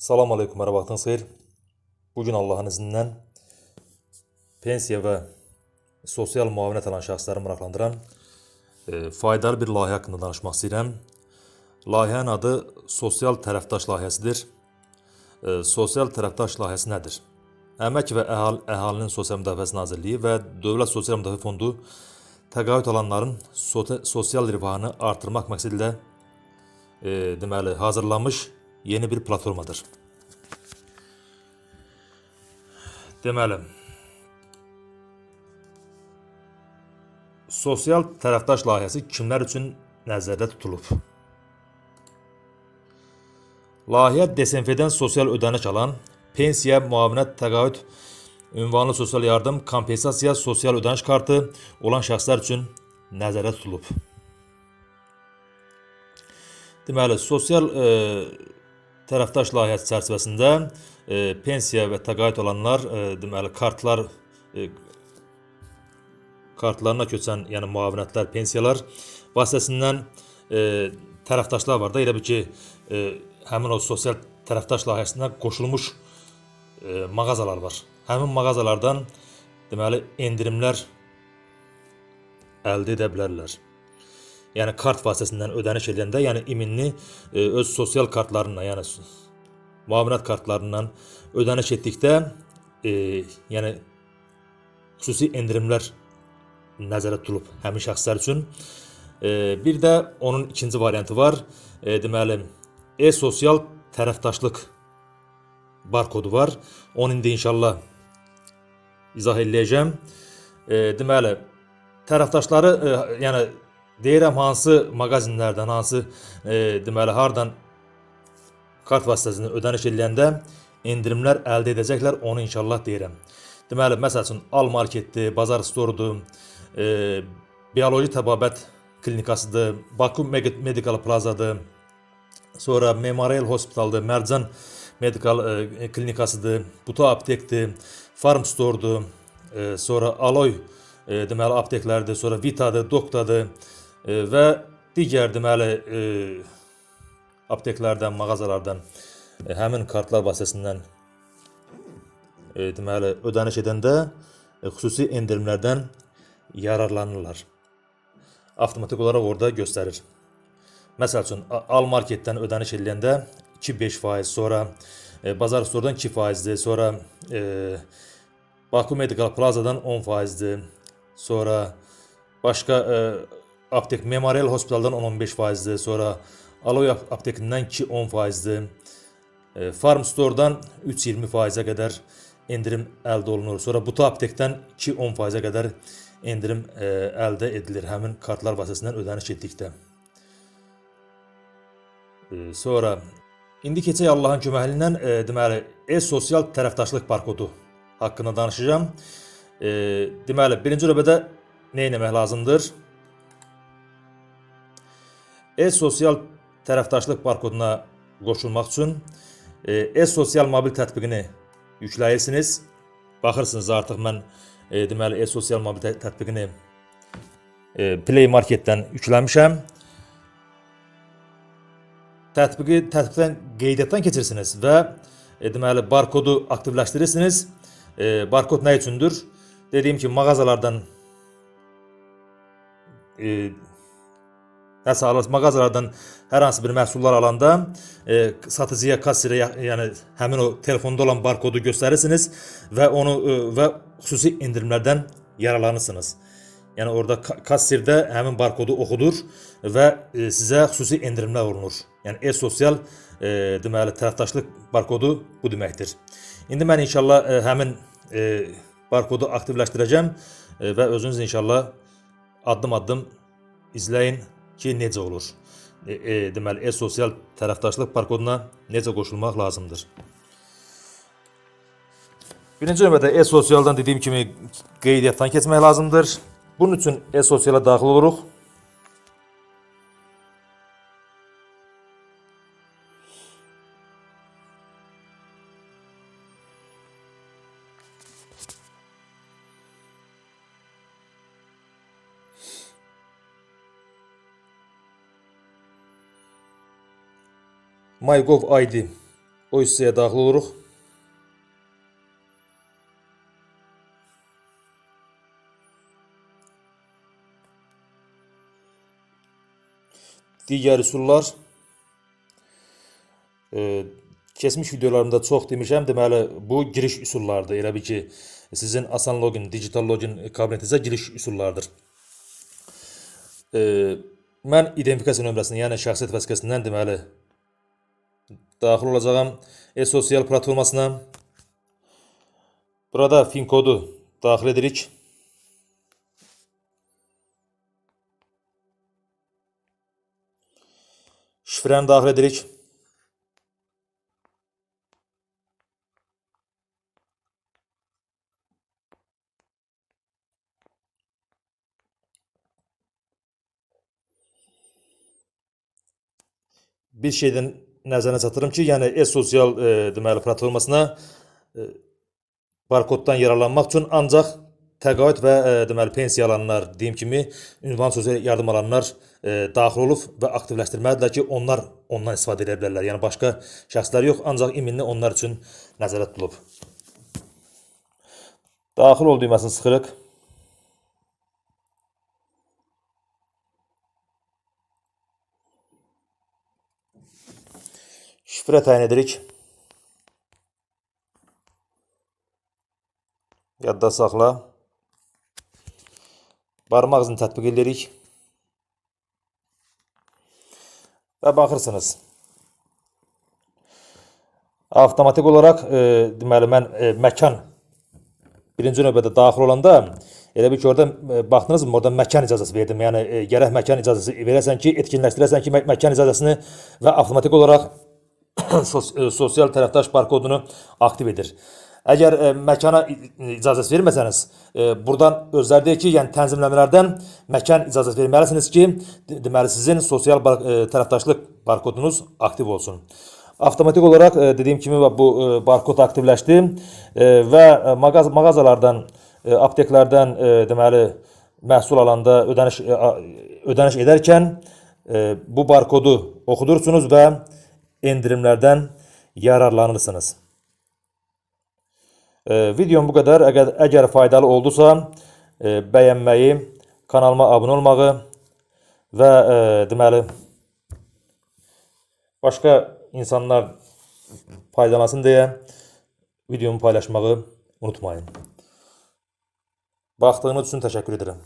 Salam aleykum, hər vaxtınız xeyir. Bugün Allahın izni pensiya və sosial müavinət alan şəxsləri maraqlandıran faydalı bir layihə haqqında danışmaq istəyirəm. Layihənin adı Sosial Tərəfdaş layihəsidir. Sosial Tərəfdaş layihəsi nədir? Əmək və Əhalinin Sosial Müdafiəsi Nazirliyi və Dövlət Sosial Müdafiə Fondu təqaüd alanların sosial rifahını artırmaq məqsədilə deməli hazırlanmış yeni bir platformadır. Deməli, sosial tərəfdaş layihəsi kimlər üçün nəzərdə tutulub? Layihə DSMF-dən sosial ödəniş alan, pensiya, müavinət, təqaüd, ünvanlı sosial yardım, kompensasiya, sosial ödəniş kartı olan şəxslər üçün nəzərdə tutulub. Deməli, sosial tərəfdaş layihəsi çərçivəsində pensiya və təqaüd alanlar, deməli, kartlar, kartlarına köçən, yəni müavinətlər, pensiyalar vasitəsindən tərəfdaşlar var da, elə bil ki, həmin o sosial tərəfdaş layihəsinə qoşulmuş mağazalar var. Həmin mağazalardan deməli endirimlər əldə edə bilərlər. Yəni kart vasitəsindən ödəniş edəndə, yəni iminli öz sosial kartlarından, yəni müavinət kartlarından ödəniş etdikdə, yəni xüsusi endirimlər nəzərdə tutulub həmin şəxslər üçün. Bir də onun ikinci variantı var. Deməli, e-sosial tərəfdaşlıq barkodu var. Onu indi inşallah izah eləyəcəm. Deməli, tərəfdaşları, yəni deyirəm hansı mağazinlərdən, hansı deməli hardan kart vasitəsilə ödəniş edəndə endirimlər əldə edəcəklər, onu inşallah deyirəm. Deməli, məsəl üçün Al Marketdir, Bazar Store'dur, Bioloji Təbabət Klinikasıdır, Baku Medical Plazadır, sonra Memorial Hospitaldır, Mərcan Medical Klinikasıdır, Buta Aptekdir, Farm Store'dur, sonra Aloy deməli apteklərdir, sonra Vitadır, Doktadır və digər deməli apteklərdən, mağazalardan həmin kartlar vasitəsindən deməli ödəniş edəndə xüsusi endirimlərdən yararlanırlar. Avtomatik olaraq orada göstərir. Məsəl üçün Al Marketdən ödəniş edəndə 2,5%, sonra Bazar Store'dan 2%-dir, sonra Baku Medical Plazadan 10%-dir, sonra başqa aptek Memorial Hospitaldan 10-15%-dir, sonra Aloy aptekindən 2-10%-dir, Farm Store'dan 3-20%-ə qədər endirim əldə olunur. Sonra Buta aptekdən 2-10%-ə qədər endirim əldə edilir həmin kartlar vasitəsindən ödəniş etdikdə. Sonra indi keçək Allahın köməkliyi ilə deməli e-sosial tərəfdaşlıq barkodu haqqında danışacağam. Deməli, birinci növbədə nə etmək lazımdır? E-sosial tərəfdaşlıq barkoduna qoşulmaq üçün e-sosial mobil tətbiqini yükləyirsiniz. Baxırsınız artıq mən deməli e-sosial mobil tətbiqini Play Marketdən yükləmişəm. Tətbiqdən qeydiyyatdan keçirsiniz və deməli barkodu aktivləşdirirsiniz. Barkod nə üçündür? Dediyim kimi mağazalardan nəsə alırsınız, mağazalardan hər hansı bir məhsullar alanda satıcıya, kassirə, yəni həmin o telefonda olan barkodu göstərirsiniz və onu və xüsusi endirimlərdən yararlanırsınız. Yəni orada kassirdə həmin barkodu oxudur və sizə xüsusi endirimlər olunur. Yəni e-sosial deməli tərəfdaşlıq barkodu bu deməkdir. İndi mən inşallah həmin barkodu aktivləşdirəcəm və özünüz inşallah addım-addım izləyin ki, necə olur. Deməli, e-sosial tərəfdaşlıq barkoduna necə qoşulmaq lazımdır. Birinci növbədə e-sosialdan dediyim kimi qeydiyyatdan keçmək lazımdır. Bunun üçün e-sosiala daxil oluruq. MyGov ID O hissəyə daxil oluruq. Digər üsullar keçmiş videolarımda çox demişəm. Deməli, bu giriş üsullarıdır. Elə bil ki, sizin asan login, digital login kabinetinizə giriş üsullarıdır. Mən identifikasiya nömrəsini, yəni şəxsiyyət vəsiqəsindən deməli daxil olacağam e-sosial platformasına. Burada FIN kodu daxil edirik. Şifrəni daxil edirik. Bir şeydən nəzərə çatdırım ki, yəni e-sosial deməli platformasına barkoddan yararlanmaq üçün ancaq təqaüd və deməli pensiya alanlar, dediyim kimi ünvan sosial yardım alanlar daxil olub və aktivləşdirməlidirlər ki, onlar ondan istifadə edə bilərlər. Yəni başqa şəxslər yox, ancaq iminli onlar üçün nəzərdə tutulub. Daxil ol düyməsini sıxırıq. Şifrə təyin edirik. Yadda saxla. Barmaq izini tətbiq edirik. Və baxırsınız. Avtomatik olaraq deməli mən məkan birinci növbədə daxil olanda elə bil ki, orada baxdınız mı, orada məkan icazəsi verdim. Yəni gərək məkan icazəsi verəsən ki, etkinləşdirəsən ki, məkan icazəsini və avtomatik olaraq sosial tərəfdaş barkodunu aktiv edir. Əgər məkana icazəsi verməsəniz, buradan özləri deyir ki, yəni tənzimləmələrdən məkan icazəsi verməlisiniz ki, deməli sizin sosial tərəfdaşlıq barkodunuz aktiv olsun. Avtomatik olaraq dediyim kimi bu barkod aktivləşdi və mağazalardan, apteklərdən deməli məhsul alanda ödəniş edərkən bu barkodu oxudursunuz və endirimlərdən yararlanırsınız. Videom bu qədər. Əgər faydalı oldusa, bəyənməyi, kanalıma abunə olmağı və deməli başqa insanlar faydalansın deyə videomu paylaşmağı unutmayın. Baxdığınız üçün təşəkkür edirəm.